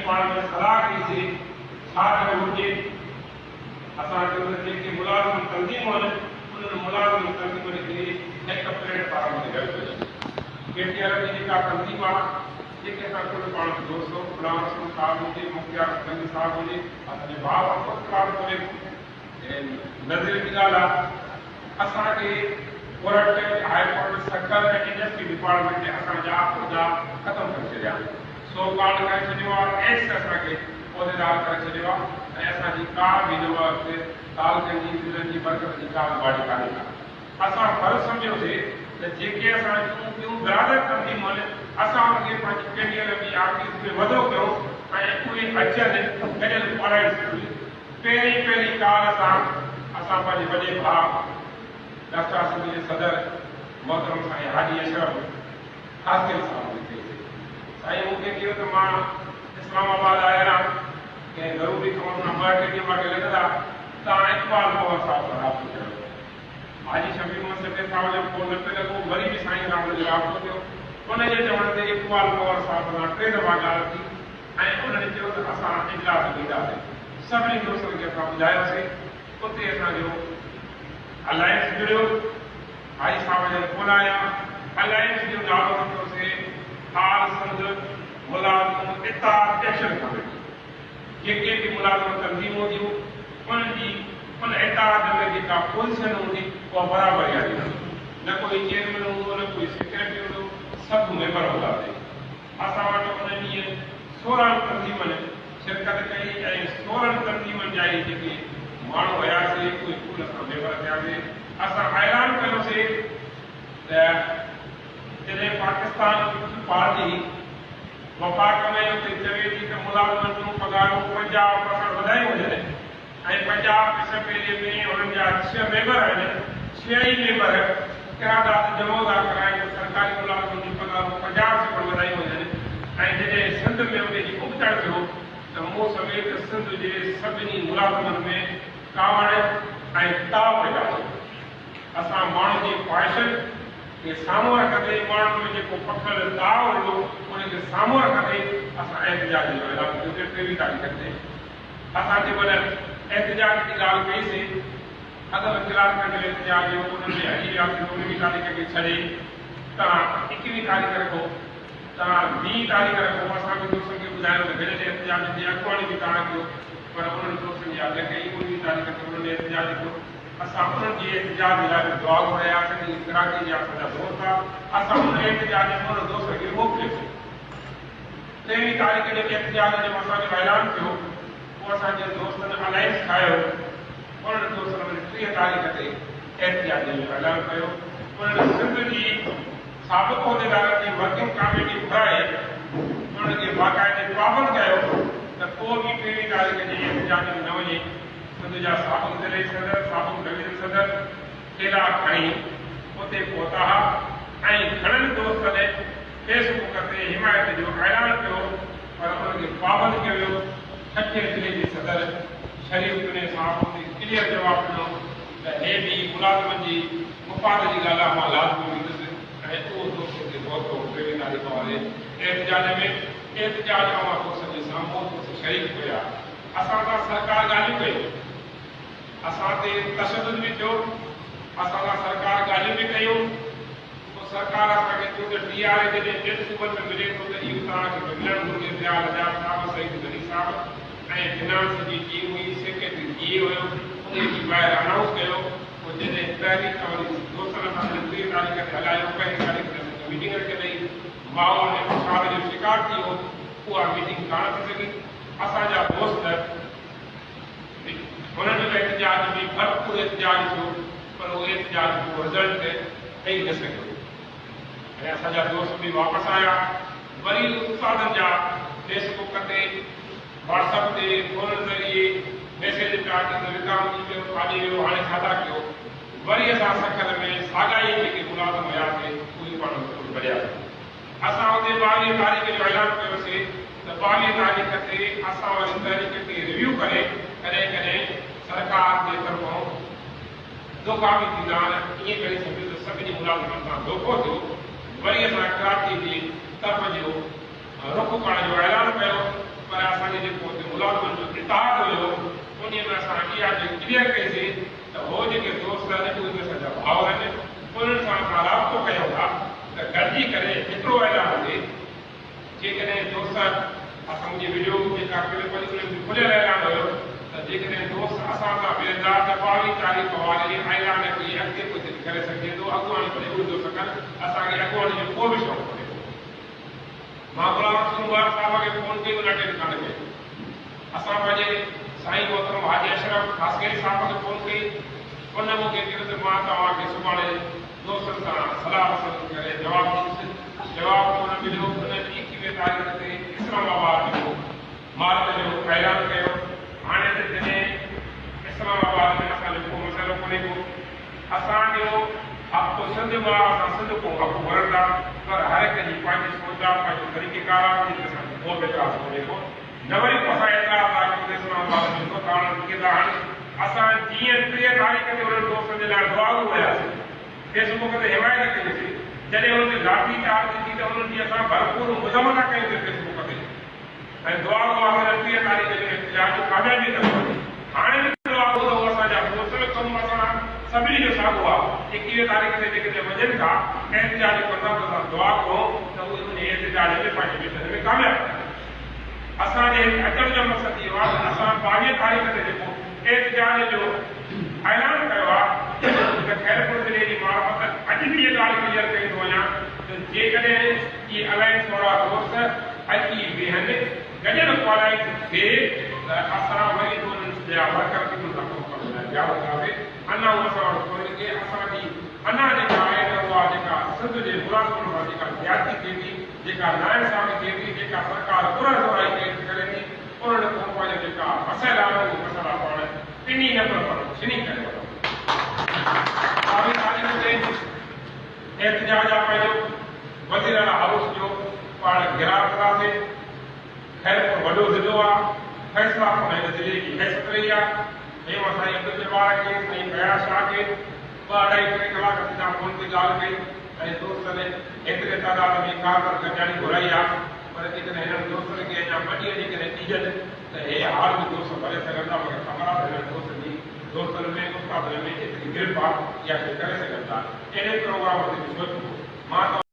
پاڻ ۾ صلاح ڪئي سي ڇا ڪرڻ گهرجي. اسان چيو ته جيڪي ملازم تنظيمون آهن انهن ملازم تنظيمن کي هڪ پليٽ فارم تي گڏ ڪجي. ڪي ٽي آر جي جيڪا تنظيم آهي جيڪي اسان ڪل پاڻ ۾ دوست هو غلام رسول صاحب هجي، مختيار سولنگي صاحب هجي، اسان جو ڀاء ڪو اختلاف ڪونهي ڪو ۽ نظريي جي ڳالهه آهي. اسان کي court, high court Sukkur ۽ industry department اسان جا عهدا ختم ڪري ڇڏيا. سو ڪارڊ ڪري ڇڏيو آ، ايڪس اسان کي عهديدار ڪري ڇڏيو آ ۽ اسان جي ڪا به هن وقت تعلقن جي ضلعن جي مرڪز جي ڪا به باڊي ڪانهي ڪا. اسان فرض سمجهيوسي ته جيڪي اسان جون ٻيون برادر تنظيمون آهن اسان انهن کي پنهنجي ڪي ڊي ايل ايم جي آفيس ۾ مدعو ڪيون ۽ اهي اچن گڏيل الائنس جڙي. پهرين پهرين ڪال اسان اسان پنهنجي وڏي ڀاء ڊاڪٽر سنڌ جي صدر محترم سائين حاجي اشرف خاصخيلي صاحب کي ڪئي سي. سائين مون کي چيو ته مان اسلام آباد آيل آهيان، ڪنهن ضروري ڪم سان ٻه ٽي ڏينهن مان کي لڳندا، توهان اقبال پنهور صاحب سان رابطو ڪيو. حاجي شفيع محمد سکير صاحب جو فون نه پيو لڳو، وري به سائين سان ان جو رابطو ٿيو. ان جي چوڻ تي اقبال پنهور صاحب سان ٽي دفعا ڳالهه ٿي ۽ انهن چيو ته اسان اجلاس ۾ اينداسين. سڀني دوستن کي اسان ٻڌايوسين. اتي اسان جو الائنس جڙيو. حاجي صاحب جن ڪونه آيا. الائنس جو نالو رکيوسين آل سنڌ ملازم اتحاد ايڪشن ڪميٽي. جيڪي به ملازم تنظيمون هونديون انهن جي ان اتحاد ۾ جيڪا پوزيشن هوندي اها برابر ياري هوندي. نه ڪوئي چيئرمين هوندو نه ڪوئي سيڪريٽري هوندو سڀ ميمبر هونداسين. اسان وٽ ان ڏينهن 16 تنظيمن شرڪت ڪئي ۽ 16 تنظيمن جا ئي جيڪي ماڻهو هياسي اهي ڪل اسان ميمبر ٿياسي. اسان اعلان ڪيوسي ته جڏهن پاڪستان پيپلز پارٽي وفاق ۾ اتي چوي ٿي ته ملازمن جون پگهارون 50 پرسنٽ وڌايون وڃن ۽ پنجاب اسيمبليء ۾ هنن جا ڇهه ميمبر آهن، ڇهه ئي ميمبر قرارداد جمع ٿا ڪرائين ته سرڪاري ملازمن جون پگهارون 50% وڌايون وڃن ۽ جڏهن سنڌ ۾ ان جي ابتڙ ٿيو ته مون سميت سنڌ جي سڀني ملازمن ۾ ڪاوڙ ۽ تاء پيدا ٿيو. اسان ماڻهن جي خواهشن کي سامهون رکندي ماڻهن ۾ جيڪو پکڙيل تاء هيو ان کي سامهون رکندي اسان احتجاج جو اعلان ڪيو ته 23 تاريخ تي اسان جنهن مهل احتجاج جي ڳالهه ڪئي سي، اڳ ۾ ڪلاڪ کن جو احتجاج هو، ان ۾ هلي وياسين، اڻويهين تاريخ کي ڇڏي توهان ايڪويهين تاريخ رکو، توهان ويهين تاريخ رکو، اسان به دوستن کي ٻڌايو ته گڏيل احتجاج جي اڳواڻي به توهان ڪيو، پر انهن دوستن اها نه ڪئي، اڻويهين تاريخ تي انهن احتجاج ڪيو، اسان انهن جي احتجاج لاء به دعا گهرياسين، اهي ڪراچي جا اسان جا دوست ها، اسان ان احتجاج ۾ انهن دوستن کي به موڪليوسين. تيرهين تاريخ جو احتجاج جو اسان جو اعلان ٿيو، پوء اسان جن دوستن الائنس ٺاهيو، انهن دوستن وري 30 تاريخ تي احتجاج جو اعلان ڪيو. انهن سنڌ جي سابق عهديدارن جي ورڪنگ ڪاميٽي گهرائي انهن کي باقاعدي پابند ڪيو ته ڪو به 13 تاريخ جي احتجاج ۾ نه وڃي. سنڌ جا سابق ضلعي صدر، سابق ڊويزن صدر ٿيلها کڻي اتي پهتا ها ۽ گهڻن دوستن فيس بڪ تي حمايت جو اعلان ڪيو پر ان کي پابند ڪيو ويو. ٺٽي ضلعي جي صدر شريف چني صاحب اتي ڪليئر جواب ڏنو ته هي به ملازمن جي مفاد جي ڳالهه آهي مان لازمي ويندس ۽ اهو دوست اتي پهتو 23 تاريخ واري احتجاج ۾ احتجاج اوهان دوستن جي سامهون دوست شريڪ هيا اسان سان سرڪار ڳالهيون ڪيون اسان تي تشدد به ٿيو اسان سان سرڪار ڳالهيون به ڪيون. پوء سرڪار اسان کي چيو ته ڊي آر اي جڏهن ٻين صوبن ۾ ملي ٿو ته اهو توهان کي به ملڻ گهرجي ضياء لڄار صاحب، سعيد غني صاحب ۽ فنانس جي ٽيم هئي، سيڪريٽري ڊي اي هيو، انهي جي ٻاهر انائونس ڪيو، پوء جڏهن تحريڪ وري دوستن اسان کي 30 تاريخ تي هلايو، پهرين تاريخ تي اسان کي ميٽنگ رکيل هئي، ماحول ۽ فساد جو شڪار ٿي ويو، اها ميٽنگ ڪانه ٿي سگهي، اسان جا دوست هنن جو احتجاج به ڀرپور احتجاج ٿيو پر اهو احتجاج ڪو رزلٽ ڏئي نه سگهيو ۽ اسان جا دوست به واپس آيا وري استادن جا فيس بڪ تي واٽس اپ تي فونن ذريعي ميسيج پيا اچن ته وڪامجي ويو ڪاڏي ويو هاڻي ڇا ٿا ڪيو وري اسان سکر ۾ ساڳا ئي جيڪي ملازم هياسي اهي پاڻ ۾ ڪل گڏياسين. اسان اتي 22 تاريخ جو اعلان ڪيوسي ته 22 تاريخ تي اسان وري تحريڪ کي ريويو ڪري ڪڏهن ڪڏهن سرڪار جي طرفان دوکا به ٿيندا آهن ائين کڻي سمجهو ته سڀني ملازمن سان دوکو ٿيو وري اسان ڪراچي جي طرف جو رخ ڪرڻ جو اعلان ڪيو پر اسان. ڪليئر ڪئي سين ته هو جيڪي دوست آهن اهي به اسان جا ڀائر آهن، انهن سان اسان رابطو ڪيون ٿا ته گڏجي ڪري هڪڙو اعلان هجي. جيڪڏهن دوست اسان منهنجي وڊيو جيڪا ڪلپ هئي ان ۾ کليل اعلان هيو ته جيڪڏهن دوست اسان سان ويهندا ته 22 تاريخ واري اعلان کي اڳتي پوئتي به ڪري سگهجي ٿو، اڳواڻي ڀلي اهي دوست ڪن، اسان کي اڳواڻي جو ڪو به شوق ڪونهي ڪو. مان غلام رسول مبارڪ صاحب کي فون ڪئي ان اٽينڊ ڪانه ڪئي. اسان پنهنجي سائين محترم حاجي اشرف خاصخيلي صاحب کي فون ڪئي ان مون کي چيو ته مان توهان کي سڀاڻي دوستن سان صلاح مشورو ڪري جواب ڏيندس. جواب ڪونه مليو. انهن ايڪويهه تاريخ تي اسلام آباد جو مارچ جو اعلان ڪيو. هاڻي ته جڏهن اسلام آباد ۾ اسان جو ڪو مسئلو ڪونهي ڪو. اسان جو حق سنڌ مان اسان سنڌ کان حق گهرن ٿا پر هر هڪ جي پنهنجي سوچ آ پنهنجو طريقيڪار آ ان تي اسان کي ڪو به اعتراض ڪونهي ڪو. نه وري ڪو اسان اعتراض ٿا ڪيون ته اسلام آباد ۾ ڇو ٿا آڻن ڪيئن ٿا آڻن. اسان جيئن 30 تاريخ تي انهن دوستن جي لاء دعاگو هياسين. فيس بڪ تي حمايت ڪئي سي. جڏهن انهن تي لاٺي چارج ٿي ته انهن جي اسان ڀرپور مذمت ڪئي سي فيس بڪ تي ۽ دعا گو آخر 30 تاريخ جو احتجاج ڪاميابي سان ٿيو. هاڻي به دعا گو ته هو اسان جا دوست ڪم اسان سڀني جو ساڳو آ. 21 تاريخ تي جيڪڏهن وڃن ٿا احتجاج ڪندا ته اسان دعا گهرون ته اهي انهي احتجاج ۾ پنهنجي مشن ۾ ڪامياب ٿين. اسان جي هتي اچڻ جو مقصد اهو آ ته اسان 22 تاريخ تي جيڪو احتجاج جو اعلان ڪيو آ ته خيرپور ضلعي جي معرفت اڄ به اها ڳالهه ڪليئر ڪئي ٿو وڃان ته جيڪڏهن اهي الائنس وارا دوست اچي ويهن گڏيل ڪوالائنس ٿئي ته اسان وري به انهن جا ورڪر ٿي انهن سان ڪم ڪرڻ لاء تيار هونداسين. انا اهو اسان وٽ ڪونهي ڪي اسان جي انا جيڪا آهي ته اها جيڪا سنڌ جي ملازمن سان جيڪا زيادتي ٿئي ٿي، جيڪا ناانصافي ٿئي ٿي، جيڪا سرڪار ارهه زورائي ڪري ٿي، انهن کان پنهنجا جيڪا مسئلا آهن اهي مسئلا پاڻ پني نه پر پاڻ ڇني ڪري وٺون. 22 تاريخ تي احتجاج آ پنهنجو وزير اعليٰ هائوس جو پاڻ گهيراء ڪنداسين. خيرپور وڏو ضلعو آ، فيصلا ڪن هن ضلعي جي حيثيت رهي آ. هينئر سائين عبدالجبار کي، سائين فياض شاهه کي ٻه اڍائي ٽي ڪلاڪ سڌا فون تي ڳالهه ڪئي ۽ دوستن ايتري تعداد ۾ ڪارڪن گڏجاڻي گهرائي آ پر جيڪڏهن هنن دوستن کي اڃا ٻه ڏينهن جيڪڏهن ڏجن ته هي هال به دوست ڀري سگهن ٿا مگر خبر آ ته هنن دوستن جي دوستن ۾ استادن ۾ ايتري گرپ آ اها شيء ڪري سگهن ٿا. اهڙي پروگرام تي به سوچبو. مان ته.